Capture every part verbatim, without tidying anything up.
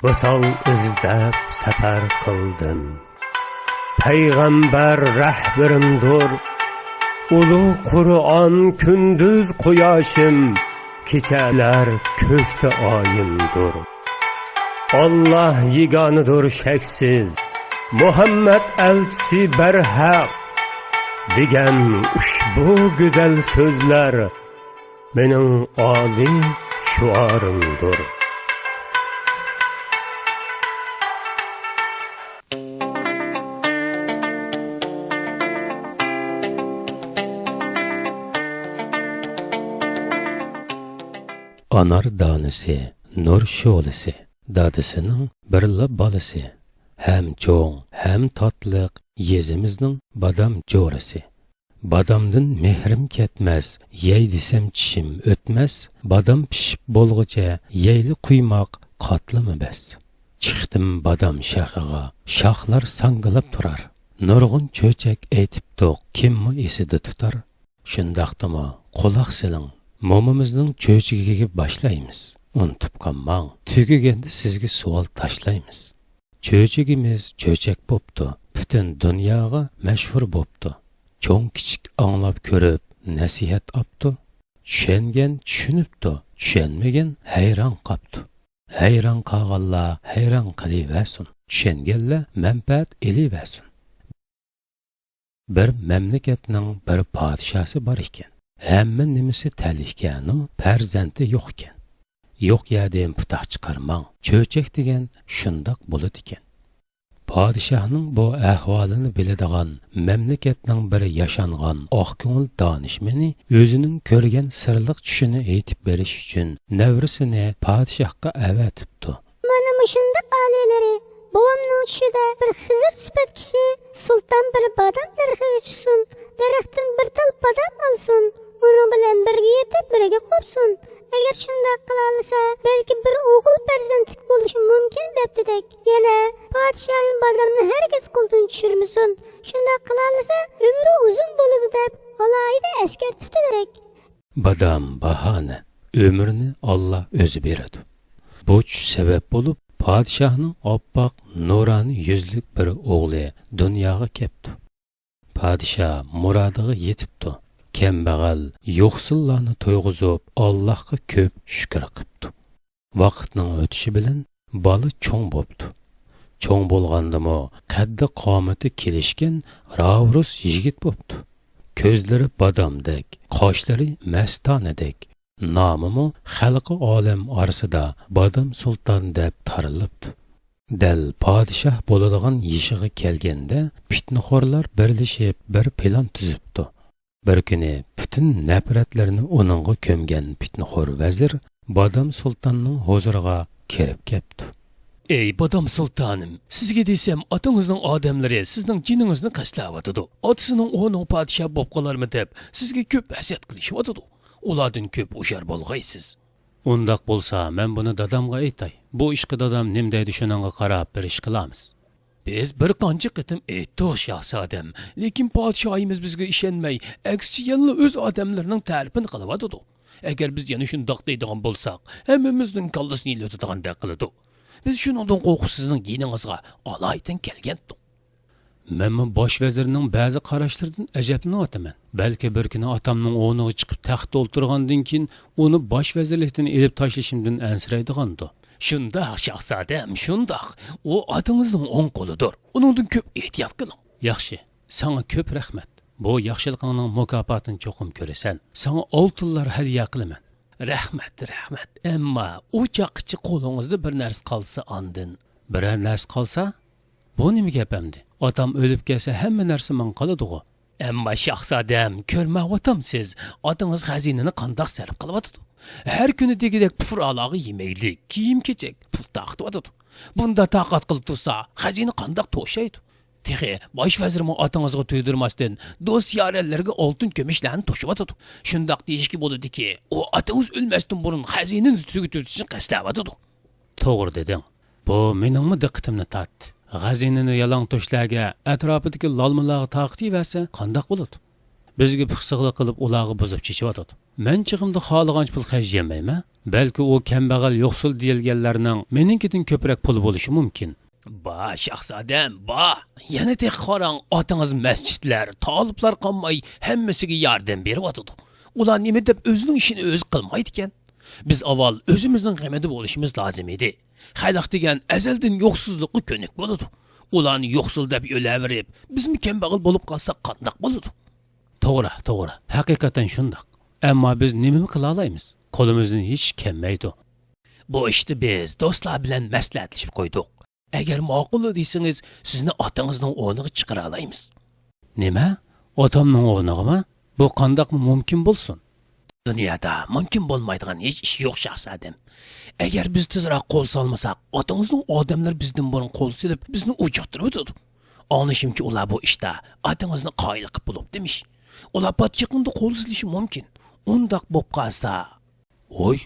ۋىسال ئىزدەپ سەپەر قىلدىم. پەيغەمبەر رەھبىرىمدۇر. ئۇلۇغ قۇرئان كۈندۈز قۇياشىم، كېچەلەر كۆكتە ئايىمدۇر. ئاللاھ يېگانىدۇر شەكسىز، مۇھەممەد ئەلچىسى بەرھەق، دېگەن ئۇشبۇ گۈزەل سۆزلەر مېنىڭ ئالىي شوئارىمدۇر. ئانار دانىسى، نۇر شولىسى، دادىسىنىڭ بىرلا بالىسى، ھەم چوڭ، ھەم تاتلىق يېزىمىزنىڭ بادام جورىسى. بادامدىن مېھرىم كەتمەس، يەي دېسەم چىشىم ئۆتمەس، بادام پىشىپ بولغۇچە يەيلى قۇيماق قاتلىما بەس. چىقتىم بادام شېخىغا، شاخلار ساڭگىلاپ تۇرار. نۇرغۇن چۆچەك ئېيتىپتۇق، كىممۇ ئېسىدە تۇتار؟ شۇنداقتىمۇ قۇلاق سېلىڭ، مومىمىزنىڭ چۆچىكىگە باشلايمىز. ئۇنتۇپ قالماڭ، تۈگىگەندە سىزگە سوئال تاشلايمىز. چۆچىكىمىز چۆچەك بوپتۇ، پۈتۈن دۇنياغا مەشھۇر بوپتۇ. چوڭ-كىچىك ئاڭلاپ كۆرۈپ نەسىھەت ئاپتۇ. چۈشەنگەن چۈشىنىپتۇ، چۈشەنمىگەن ھەيران قاپتۇ. ھەيران قالغانلار ھەيران قېلىۋەرسۇن، چۈشەنگەنلەر مەنپەئەت ئېلىۋەرسۇن. بىر مەملىكەتنىڭ بىر پادىشاھسى بار ئىكەن. ھەممە نېمىسى تەل ئىكەنۇ، پەرزەنتى يوق ئىكەن. يوق يەردىن پۇتاق چىقارماڭ، چۆچەك دېگەن شۇنداق بولىدىكەن. پادىشاھنىڭ بۇ ئەھۋالىنى بىلىدىغان مەملىكەتنىڭ بىر ياشانغان ئاق كۆڭۈل دانىشمىنى ئۆزىنىڭ كۆرگەن سىرلىق چۈشىنى ئېيتىپ بېرىش ئۈچۈن نەۋرىسىنى پادىشاھقا ئەۋەتىپتۇ. مانا مۇشۇنداق ئالىيلىرى، بوۋامنىڭ چۈشىدە بىر خىزىر سۈپەت كىشى سۇلتان بىر بادام دەرىخىگە چىقسۇن، دەرەختىن بىر تال بادام ئالسۇن، ئۇنىڭ بىلەن بىرگە يېتىپ، بىرگە قوپسۇن. ئەگەر شۇنداق قىلالىسا، بەلكى بىر ئوغۇل پەرزەنتلىك بولۇشى مۇمكىن، دەپتىدەك. يەنە، پادىشاھىم بادامنى ھەرگىز قولدىن چۈشۈرمىسۇن. شۇنداق قىلالىسا، ئۆمرى ئۇزۇن بولىدۇ، دەپ ئالاھىدە ئەسكەرتىپتىدەك. بادام باھانە، ئۆمۈرنى ئاللا ئۆزى بېرىدۇ. بۇ چۈش سەۋەب بولۇپ، پادىشاھنىڭ ئاپئاق نۇرانە يۈزلۈك بىر ئوغلى دۇنياغا كەپتۇ. پادىشاھ مۇرادىغا يېتىپتۇ. كەمبەغەل، يوقسۇللارنى تويغۇزۇپ، ئاللاھقا كۆپ شۈكۈر قىپتۇ. ۋاقىتنىڭ ئۆتۈشى بىلەن بالا چوڭ بوپتۇ. چوڭ بولغاندىمۇ قەددى قامىتى كېلىشكەن راۋرۇس يىگىت بوپتۇ. كۆزلىرى بادامدەك، قاشلىرى مەستانىدەك، نامىمۇ خەلقى ئالەم ئارىسىدا بادام سۇلتان دەپ تارىلىپتۇ. دەل پادىشاھ بولىدىغان يېشىغا كەلگەندە، پىتنىخورلار بىرلىشىپ بىر پىلان تۈزۈپتۇ. بىر كۈنى پۈتۈن نەپرەتلىرىنى ئۇنىڭغا كۆمگەن پىتنىخور ۋەزىر بادام سۇلتاننىڭ ھۇزۇرىغا كىرىپ كەپتۇ. ئەي بادام سۇلتانىم، سىزگە دېسەم، ئاتىڭىزنىڭ ئادەملىرى سىزنىڭ جېنىڭىزنى قەستلەۋاتىدۇ. ئاتىسىنىڭ ئورنىغا پادىشاھ بولۇپ قالارمۇ دەپ، سىزگە كۆپ ھەسەت قىلىشىۋاتىدۇ. ئۇلاردىن كۆپ ھوشيار بولغايسىز. ئۇنداق بولسا، مەن بۇنى دادامغا ئېيتاي. بۇ ئىشقا دادام نېمە دەيدۇ، شۇنىڭغا قاراپ بىر ئىش قىلارمىز. بىز بىر قانچە قېتىم ئېيتتۇق، شاھزادەم، لېكىن پادىشاھىمىز بىزگە ئىشەنمەي، ئەكسىچە يەنىلا ئۆز ئادەملىرىنىڭ تەرىپىنى قىلىۋاتىدۇ. ئەگەر بىز يەنە شۇنداق دەيدىغان بولساق، ھەممىمىزنىڭ كاللىسىنى يېلىۋېتىدىغاندەك قىلىدۇ. بىز شۇنىڭدىن قورقۇپ سىزنىڭ يېنىڭىزغا ئالايىتەن كەلگەنتۇق. مەنمۇ باش ۋەزىرنىڭ بەزى قاراشلىرىدىن ئەجەبلىنىۋاتىمەن. بەلكى بىر كۈنى ئاتامنىڭ ئورنىغا چىقىپ تەختتە ئولتۇرغاندىن كېيىن ئۇنى باش ۋەزىرلىكتىن ئېلىپ تاشلىشىمدىن ئەنسىرەيدىغاندۇ؟ شۇنداق، شاھزادەم، شۇنداق. ئۇ ئاتىڭىزنىڭ ئوڭ قولىدۇر. ئۇنىڭدىن كۆپ ئېھتىيات قىلىڭ. ياخشى، ساڭا كۆپ رەھمەت. بۇ ياخشىلىقىڭنىڭ مۇكاپاتىنى چوقۇم كۆرىسەن. ساڭا ئالتۇنلار ھەدىيە قىلىمەن. رەھمەت، رەھمەت. ئەمما ئۇ چاغقىچە قولىڭىزدا بىر نەرسە قالسا ئاندىن. بىرەر نەرسە قالسا؟ بۇ نېمە گەپ ئەمدى؟ ئاتام ئۆلۈپ كەتسە ھەممە نەرسە ماڭا قالىدىغۇ. ئەمما شاھزادەم، كۆرمەيۋاتامسىز، ئاتىڭىز خەزىنىنى قانداق سەرپ قىلىۋاتىدۇ؟ ھەر كۈنى دېگۈدەك پۇقرالارغا يېمەكلىك، كىيىم-كېچەك پۇل تارقىتىۋاتىدۇ. بۇنداق تاقەت قىلىپ تۇرسا، خەزىنە قانداق توشايدۇ؟ تېخى باش ۋەزىرمۇ ئاتىڭىزغا تۇيدۇرماستىن، دوست-يارەنلىرىگە ئالتۇن كۈمۈشلەرنى توشۇۋاتىدۇ. شۇنداق دېيىشكە بولىدۇكى، ئۇ ئاتىڭىز ئۆلمەستىن بۇرۇن خەزىنىنى تۈگىتىۋېتىشنى قەستلەۋاتىدۇ. توغرا دېدىڭ. بۇ مېنىڭمۇ دىققىتىمنى تارتتى. خەزىنىنى يالاڭتۆشلەرگە، ئەتراپىدىكى لالمىلارغا تارقىتىۋەرسە قانداق بولىدۇ؟ بىزگە پىخسىقلىق قىلىپ، ئۇلارغا بۇزۇپ چېچىۋاتىدۇ. مەن چېغىمدا خالىغانچە پۇل خەجلىيەلمەيمەن. بەلكى ئۇ كەمبەغەل، يوقسۇل دېيىلگەنلەرنىڭ مېنىڭكىدىن كۆپرەك پۇلى بولۇشى مۇمكىن. بار، شاھزادەم، بار. يەنە تېخى قاراڭ، ئاتىڭىز مەسچىتلەر، تالىپلار قالماي ھەممىسىگە ياردەم بېرىۋاتىدۇ. ئۇلار نېمە دەپ ئۆزىنىڭ ئىشىنى ئۆزى قىلمايدىكەن؟ بىز ئاۋۋال ئۆزىمىزنىڭ غېمىدە بولۇشىمىز لازىم ئىدى. خەلق دېگەن ئەزەلدىن يوقسۇزلۇققا كۆنۈك بولىدۇ. ئۇلارنى يوقسۇل دەپ يۆلەۋېرىپ، بىزمۇ كەمبەغەل بولۇپ قالساق قانداق بولىدۇ؟ توغرا، توغرا. ھەقىقەتەن شۇنداق. ئەمما بىز نېمىمۇ قىلالايمىز؟ قولىمىزدىن ھېچ ئىش كەلمەيدۇ. بۇ ئىشتا بىز دوستلار بىلەن مەسلىھەتلىشىپ قويدۇق. ئەگەر ماقۇل دېسىڭىز، سىزنى ئاتىڭىزنىڭ ئورنىغا چىقىرالايمىز. نېمە؟ ئاتامنىڭ ئورنىغىمۇ؟ بۇ قانداقمۇ مۇمكىن بولسۇن؟ دۇنيادا مۇمكىن بولمايدىغان ھېچ ئىش يوق، شاھزادەم. ئەگەر بىز تېزراق قول سالمىساق، ئاتىڭىزنىڭ ئادەملىرى بىزدىن بۇرۇن قول سېلىپ، بىزنى ئۇجۇقتۇرۇۋېتىدۇ. ئاڭلىشىمچە، ئۇلار بۇ ئىشتا ئاتىڭىزنى قايىل قىلىپ بولۇپتىمىش. ئۇلار پات يېقىندا قول سېلىشى مۇمكىن. ئۇنداق بولۇپ قالسا. ۋوي!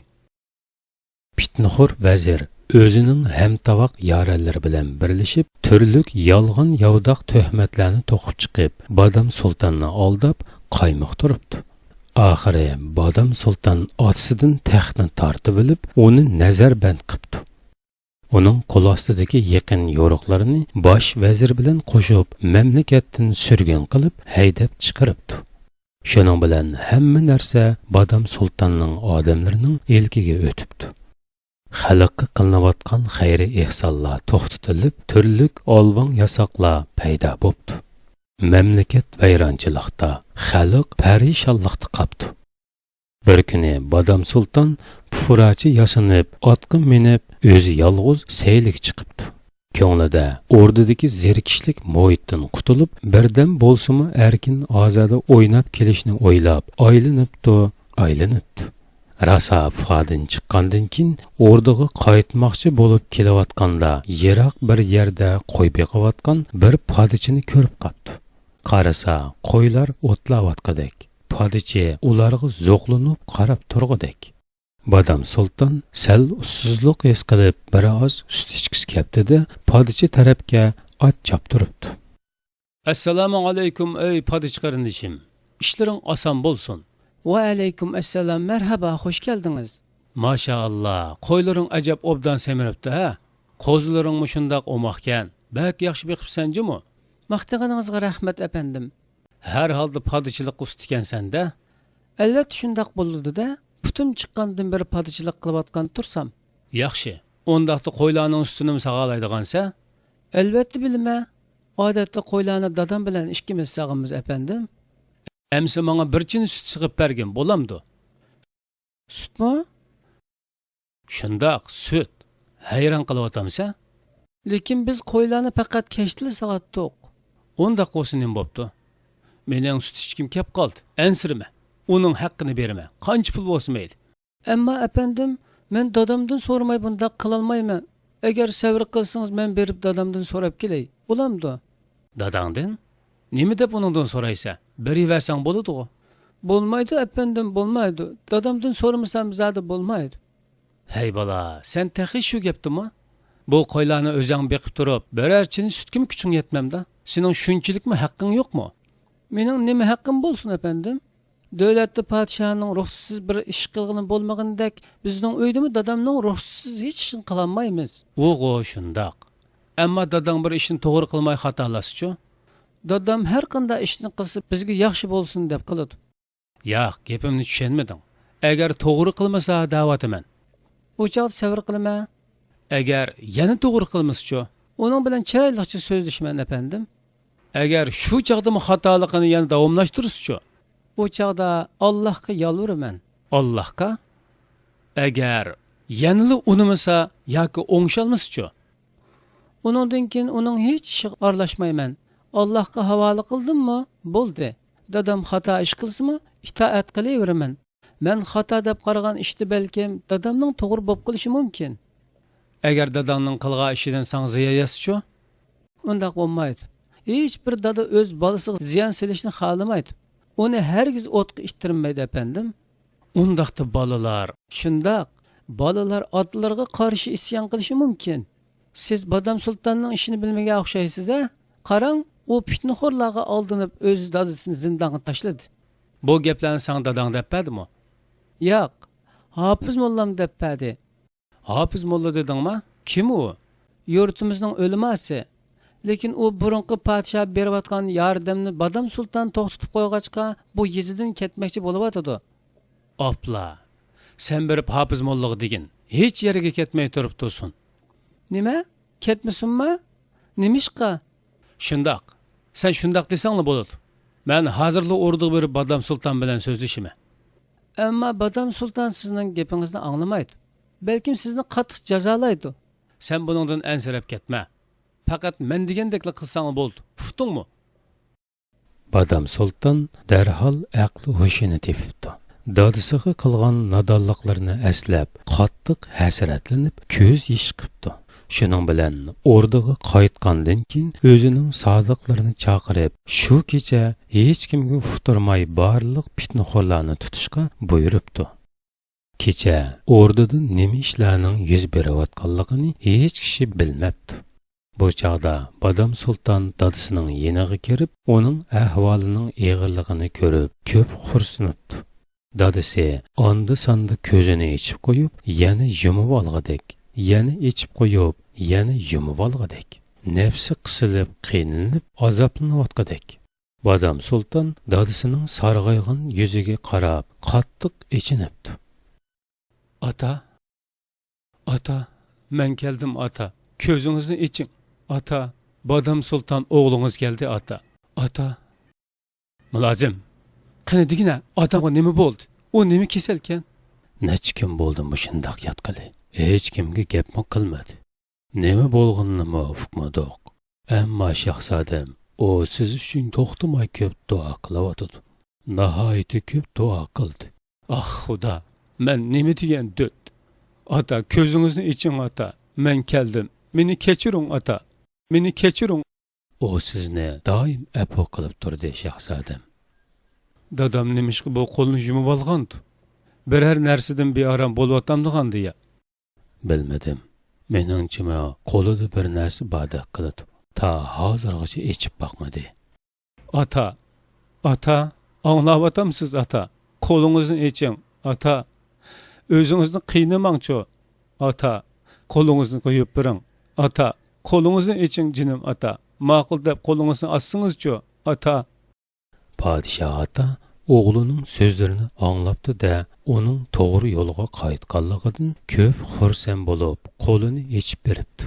پىتنىخور ۋەزىر ئۆزىنىڭ ھەمتاۋاق يارەنلىرى بىلەن بىرلىشىپ، تۈرلۈك يالغان ياۋىداق تۆھمەتلەرنى توقۇپ چىقىپ، بادام سۇلتاننى ئالداپ، قايمۇقتۇرۇپتۇ. ئاخىرى بادام سۇلتان ئاتىسىدىن تەختنى تارتىۋېلىپ، ئۇنى نەزەربەند قىپتۇ. ئۇنىڭ قول ئاستىدىكى يېقىن يورۇقلىرىنى باش ۋەزىر بىلەن قوشۇپ، مەملىكەتتىن سۈرگۈن قىلىپ، ھەيدەپ چىقىرىپتۇ. شۇنىڭ بىلەن ھەممە نەرسە بادام سۇلتاننىڭ ئادەملىرىنىڭ ئىلكىگە ئۆتۈپتۇ. خەلققە قىلىنىۋاتقان خەير-ئېھسانلار توختىتىلىپ، تۈرلۈك ئالۋاڭ-ياساقلار پەيدا بوپتۇ. مەملىكەت ۋەيرانچىلىقتا، خەلق پەرىشانلىقتا قاپتۇ. بىر كۈنى بادام سۇلتان پۇخراچە ياسىنىپ، ئاتقا مىنىپ، ئۆزى يالغۇز سەيلىگە چىقىپتۇ. كۆڭلىدە ئوردىدىكى زېرىكىشلىك مۇھىتتىن قۇتۇلۇپ، بىردەم بولسىمۇ ئەركىن ئازادە ئويناپ كېلىشنى ئويلاپ، ئايلىنىپتۇ، ئايلىنىپتۇ. راسا پۇخادىن چىققاندىن كېيىن، ئوردىغا قايتماقچى بولۇپ كېلىۋاتقاندا، يىراق بىر يەردە قوي بېقىۋاتقان بىر پادىچىنى كۆرۈپ قاپتۇ. قارىسا، قويلار ئوتلاۋاتقۇدەك، پادىچى ئۇلارغا زوقلىنىپ قاراپ تۇرغۇدەك. بادام سۇلتان سەل ئۇسسۇزلۇق ھېس قىلىپ، بىر ئاز سۈت ئىچكۈسى كەپتىدە، پادىچى تەرەپكە ئات چاپتۇرۇپتۇ. ئەسسالامۇ ئەلەيكۇم، ئەي پادىچى قېرىندىشىم! ئىشلىرىڭ ئاسان بولسۇن! ۋەئەلەيكۇم ئەسسالام، مەرھابا، خوش كەلدىڭىز! ماشائاللا، قويلىرىڭ ئەجەب ئوبدان سېمىرىپتۇ ھە! قوزىلىرىڭمۇ شۇنداق ئوماقكەن، بەك ياخشى بېقىپسەن جۇمۇ! ماختىغىنىڭىزغا رەھمەت ئەپەندىم! ھەر ھالدا پادىچىلىققا ئۇستىكەنسەن-دە؟ ئەلۋەتتە شۇنداق بولىدۇ-دە، پۇتۇم چىققاندىن بېرى پادىچىلىق قىلىۋاتقان تۇرسام. ياخشى، ئۇنداقتا قويلارنىڭ سۈتىنىمۇ ساغالايدىغانسەن؟ ئەلۋەتتە بىلىمەن. ئادەتتە قويلارنى دادام بىلەن ئىككىمىز ساغىمىز ئەپەندىم. ئەمسە ماڭا بىر چىنە سۈت سېغىپ بەرگىن، بولامدۇ؟ سۈتمۇ؟ شۇنداق، سۈت. ھەيران قېلىۋاتامسەن؟ لېكىن بىز قويلارنى پەقەت كەچتىلا ساغاتتۇق. ئۇنداق بولسا نېمە بوپتۇ؟ مېنىڭ سۈت ئىچكۈم كەپ قالدى. ئەنسىرىمە. ئۇنىڭ ھەققىنى بېرىمەن. قانچە پۇل بولسا مەيلى. ئەمما ئەپەندىم، مەن دادامدىن سورىماي بۇنداق قىلالمايمەن. ئەگەر سەۋر قىلسىڭىز، مەن بېرىپ دادامدىن سوراپ كېلەي. بولامدۇ؟ داداڭدىن؟ نېمە دەپ ئۇنىڭدىن سورايسەن؟ بېرىۋەرسەڭ بولىدىغۇ. بولمايدۇ، ئەپەندىم، بولمايدۇ. دادامدىن سورىمىسام زادى بولمايدۇ. ھەي بالا، سەن تېخى شۇ گەپتىمۇ؟ بۇ قويلارنى ئۆزۈڭ بېقىپ تۇرۇپ، بىرەر چىنە سۈتكىمۇ كۈچۈڭ يەتمەمدۇ؟ سېنىڭ شۇنچىلىكمۇ ھەققىڭ يوقمۇ؟ مېنىڭ نېمە ھەققىم بولسۇن، ئەپەندىم؟ دۆلەتتە پادىشاھنىڭ رۇخسىتىسىز بىر ئىش قىلغىنى بولمىغىنىدەك، بىزنىڭ ئۆيدىمۇ دادامنىڭ رۇخسىتىسىز ھېچ ئىشنى قىلالمايمىز. ئۇغۇ شۇنداق. ئەمما داداڭ بىر ئىشنى توغرا قىلماي خاتالاشسىچۇ؟ دادام ھەر قانداق ئىشنى قىلسا، بىزگە ياخشى بولسۇن دەپ قىلىدۇ. ياق، گېپىمنى چۈشەنمىدىڭ. ئەگەر توغرا قىلمىسا دەۋاتىمەن. ئۇ چاغدا سەۋر قىلىمەن. ئەگەر يەنە توغرا قىلمىسىچۇ؟ ئۇنىڭ بىلەن چىرايلىقچە سۆزلىشىمەن، ئەپەندىم. ئەگەر شۇ چاغدىمۇ خاتالىقىنى يەنە داۋاملاشتۇرسىچۇ؟ ئۇ چاغدا ئاللاھقا يالۋۇرىمەن. ئاللاھقا؟ ئەگەر يەنىلا ئۇنىمىسا ياكى ئوڭشالمىسىچۇ؟ ئۇنىڭدىن كېيىن ئۇنىڭ ھېچ ئىشىغا ئارىلاشمايمەن. ئاللاھقا ھاۋالە قىلدىممۇ، بولدى. دادام خاتا ئىش قىلسىمۇ، ئىتائەت قىلىۋېرىمەن. مەن خاتا دەپ قارىغان ئىشتا بەلكىم دادامنىڭ توغرا بوپ قېلىشى مۇمكىن. ئەگەر داداڭنىڭ قىلغان ئىشىدىن ساڭا زىيان يەتسىچۇ؟ ئۇنداق بولمايدۇ. ھېچ بىر دادا ئۆز بالىسىغا زىيان سېلىشنى خالىمايدۇ. ئۇنى ھەرگىز ئوتقا ئىتتىرمەيدۇ، ئەپەندىم. ئۇنداقتا بالىلار. شۇنداق، بالىلار ئاتىلىرىغا قارشى ئىسيان قىلىشى مۇمكىن. سىز بادام سۇلتاننىڭ ئىشىنى بىلمىگەن ئوخشايسىز ھە؟ قاراڭ، ئۇ پىتنىخورلارغا ئالدىنىپ ئۆز دادىسىنى زىندانغا تاشلىدى. بۇ گەپلەرنى ساڭا داداڭ دەپ بەردىمۇ؟ ياق، ھاپىز موللام دەپ بەردى. ھاپىز موللا دېدىڭما؟ كىم ئۇ؟ يۇرتىمىزنىڭ ئۆلىماسى. لېكىن ئۇ بۇرۇنقى پادىشاھ بېرىۋاتقان ياردەمنى بادام سۇلتان توختىتىپ قويغاچقا، بۇ يېزىدىن كەتمەكچى بولۇۋاتىدۇ. ئاپلا، سەن بېرىپ ھاپىز موللىغا دېگىن، ھېچ يەرگە كەتمەي تۇرۇپ تۇرسۇن. نېمە؟ كەتمىسۇنما؟ نېمىشقا؟ شۇنداق. سەن شۇنداق دېسەڭلا بولىدۇ. مەن ھازىرلا ئوردىغا بېرىپ بادام سۇلتان بىلەن سۆزلىشىمەن. ئەمما بادام سۇلتان سىزنىڭ گېپىڭىزنى ئاڭلىمايدۇ. بەلكىم سىزنى قاتتىق جازالايدۇ. سەن بۇنىڭدىن ئەنسىرەپ كەتمە. پەقەت مەن دېگەندەكلا قىلساڭلا بولىدۇ. ئۇقتۇڭمۇ؟ بادام سۇلتان دەرھال ئەقلى ھوشىنى تېپىپتۇ. دادىسىغا قىلغان نادانلىقلىرىنى ئەسلەپ، قاتتىق ھەسرەتلىنىپ، كۆز يېشى قىپتۇ. شۇنىڭ بىلەن ئوردىغا قايتقاندىن كېيىن، ئۆزىنىڭ سادىقلىرىنى چاقىرىپ، شۇ كېچە ھېچكىمگە ئۇقتۇرماي بارلىق پىتنىخورلارنى تۇتۇشقا بۇيرۇپتۇ. كېچە ئوردىدا نېمە ئىشلارنىڭ يۈز بېرىۋاتقانلىقىنى ھېچ كىشى بىلمەپتۇ. بۇ چاغدا بادام سۇلتان دادىسىنىڭ يېنىغا كىرىپ، ئۇنىڭ ئەھۋالىنىڭ ئېغىرلىقىنى كۆرۈپ، كۆپ خورسىنىپتۇ. دادىسى ئاندا-ساندا كۆزىنى ئېچىپ قويۇپ، يەنە يۇمۇۋالغۇدەك، يەنە ئېچىپ قويۇپ، يەنە يۇمۇۋالغۇدەك، نەپسى قىسىلىپ، قىينىلىپ، ئازابلىنىۋاتقۇدەك. بادام سۇلتان دادىسىنىڭ سارغايغان يۈزىگە قاراپ، قاتتىق ئېچىنىپتۇ. ئاتا، ئاتا، مەن كەلدىم، ئاتا. كۆزىڭىزنى ئېچىڭ، ئاتا. بادام سۇلتان ئوغلىڭىز كەلدى، ئاتا. ئاتا. مۇلازىم، قېنى دېگىنە، ئاتامغا نېمە بولدى؟ ئۇ نېمە كېسەلكەن؟ نەچچە كۈن بولدى مۇشۇنداق ياتقىلى. ھېچكىمگە گەپمۇ قىلمىدى. نېمە بولغىنىنىمۇ ئۇقمىدۇق. ئەمما شاھزادەم، ئۇ سىز ئۈچۈن توختىماي كۆپ دۇئا قىلىۋاتىدۇ. ناھايىتى كۆپ دۇئا قىلدى. ئاھ، خۇدا، مەن نېمە دېگەن دۆت؟ ئاتا، كۆزىڭىزنى ئېچىڭ، ئاتا. مەن كەلدىم. مېنى كەچۈرۈڭ، ئاتا. مېنى كەچۈرۈڭ. ئۇ سىزنى دائىم ئەپۇ قىلىپ تۇردى، شاھزادەم. دادام نېمىشقا بۇ قولىنى يۇمۇۋالغاندۇ؟ بىرەر نەرسىدىن بىئارام بولۇۋاتامدىغاندۇ يا؟ بىلمىدىم. مېنىڭچىمۇ قولىدا بىر نەرسە باردەك قىلىدۇ. تا ھازىرغىچە ئېچىپ باقمىدى. ئاتا، ئاتا، ئاڭلاۋاتامسىز، ئاتا؟ قولىڭىزنى ئېچىڭ، ئاتا. ئۆزىڭىزنى قىينىماڭچۇ، ئاتا. قولىڭىزنى قويۇپ بېرىڭ، ئاتا. قولىڭىزنى ئېچىڭ، جېنىم ئاتا. ماقۇل دەپ قولىڭىزنى ئاچسىڭىزچۇ، ئاتا. پادىشاھ ئاتا ئوغلىنىڭ سۆزلىرىنى ئاڭلاپتۇ-دە، ئۇنىڭ توغرا يولغا قايتقانلىقىدىن كۆپ خۇرسەن بولۇپ، قولىنى ئېچىپ بېرىپتۇ.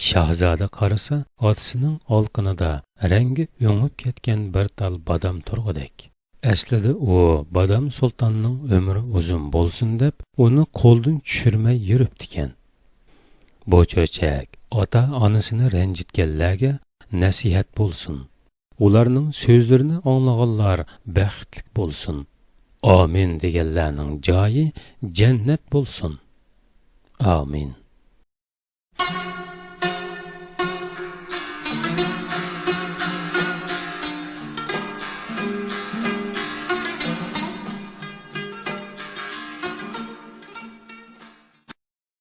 شاھزادە قارىسا، ئاتىسىنىڭ ئالىقىنىدا رەڭگى ئۆڭۈپ كەتكەن بىر تال بادام تۇرغۇدەك. ئەسلىدە ئۇ بادام سۇلتاننىڭ ئۆمرى ئۇزۇن بولسۇن دەپ، ئۇنى قولدىن چۈشۈرمەي يۈرۈپتىكەن. بۇ چۆچەك ئاتا-ئانىسىنى رەنجىتكەنلەرگە نەسىھەت بولسۇن. ئۇلارنىڭ سۆزلىرىنى ئاڭلىغانلار بەختلىك بولسۇن. ئامىن دېگەنلەرنىڭ جايى جەننەت بولسۇن. ئامىن.